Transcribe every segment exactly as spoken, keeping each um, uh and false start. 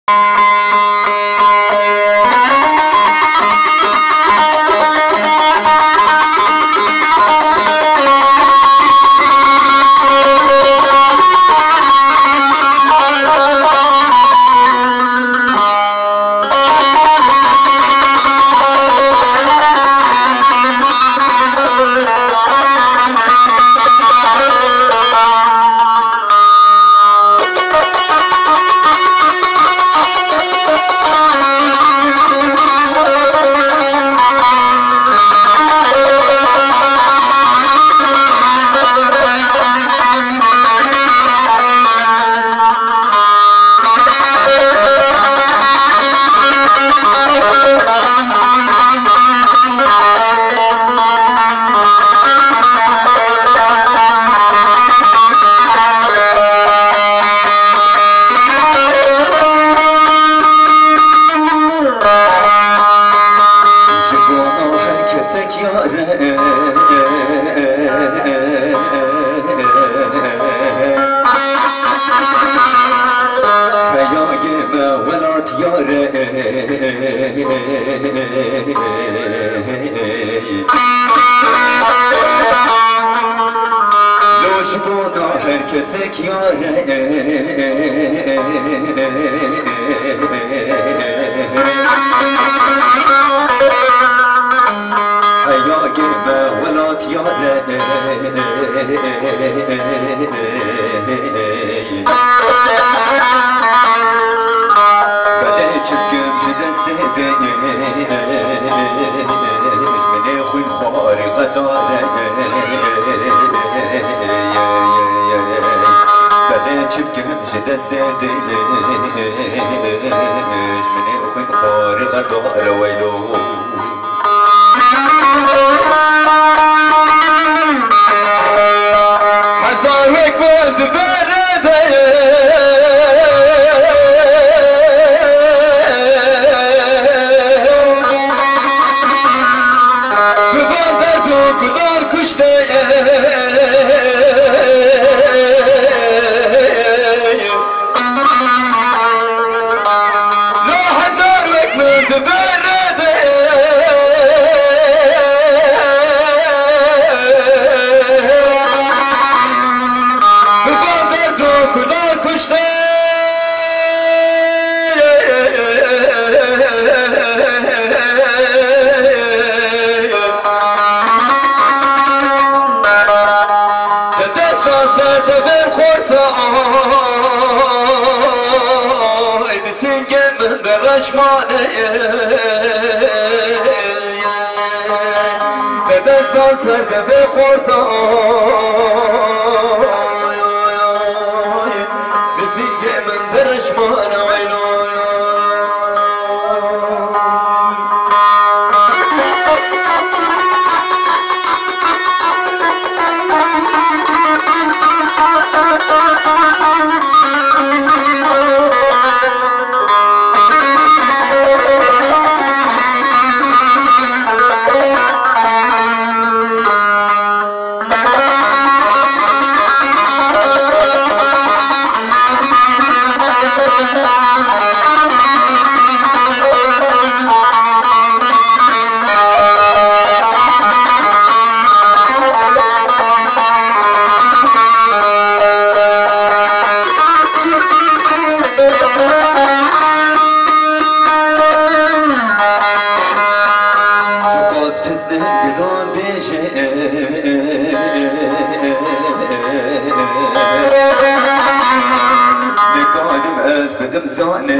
Ji bona her kesek yar e. Heyagê me welat yar e. Lo ji bona her kesek yar e. Heyagê me welat yar e. Belê çi bikim ji destê dê, ji min ê xwîn xwarî xedar e. Belê çi bikim ji destê dê, ji min ê xwîn xwarî xedar e weylo. Hezar wek bi di vere de. Bi van derd û gulan kuşte. Lo hezar wek min di vere de. Bi van derd û gulan kuşte. Te dest da ser te ber xorta, ay di singê min de reşmane. Te dest da ser te ber xorta, ay di singê min de reşmane weylo. Çiqas pis dengdan bêje. Nikarim ez bidim zane.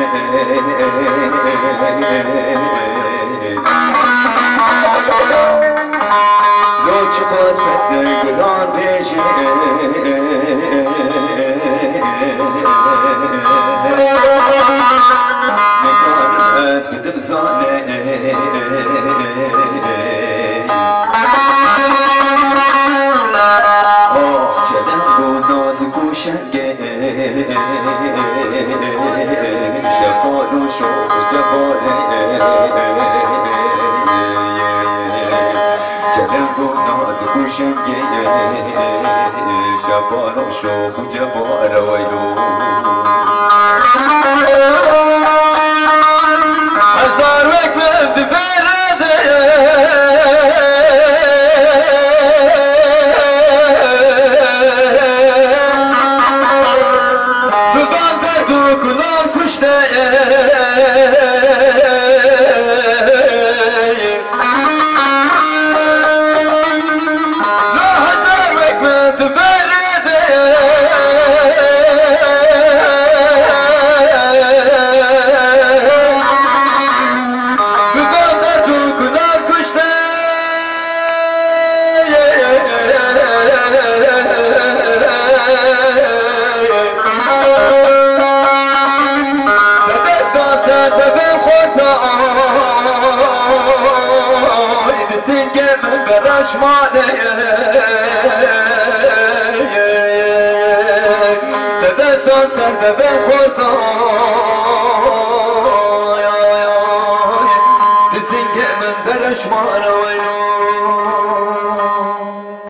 Lo çiqas pis dengdan bêje. Nikarim ez bidim zane. Oh, çeleng û nazik û şengê, şeqal û şox û cebalê. Çeleng û nazik û şengê, şeqal û şox û cebal e weylo. Şmane, te destan ser de ben xorta. Dizingê min dereşmane weyno.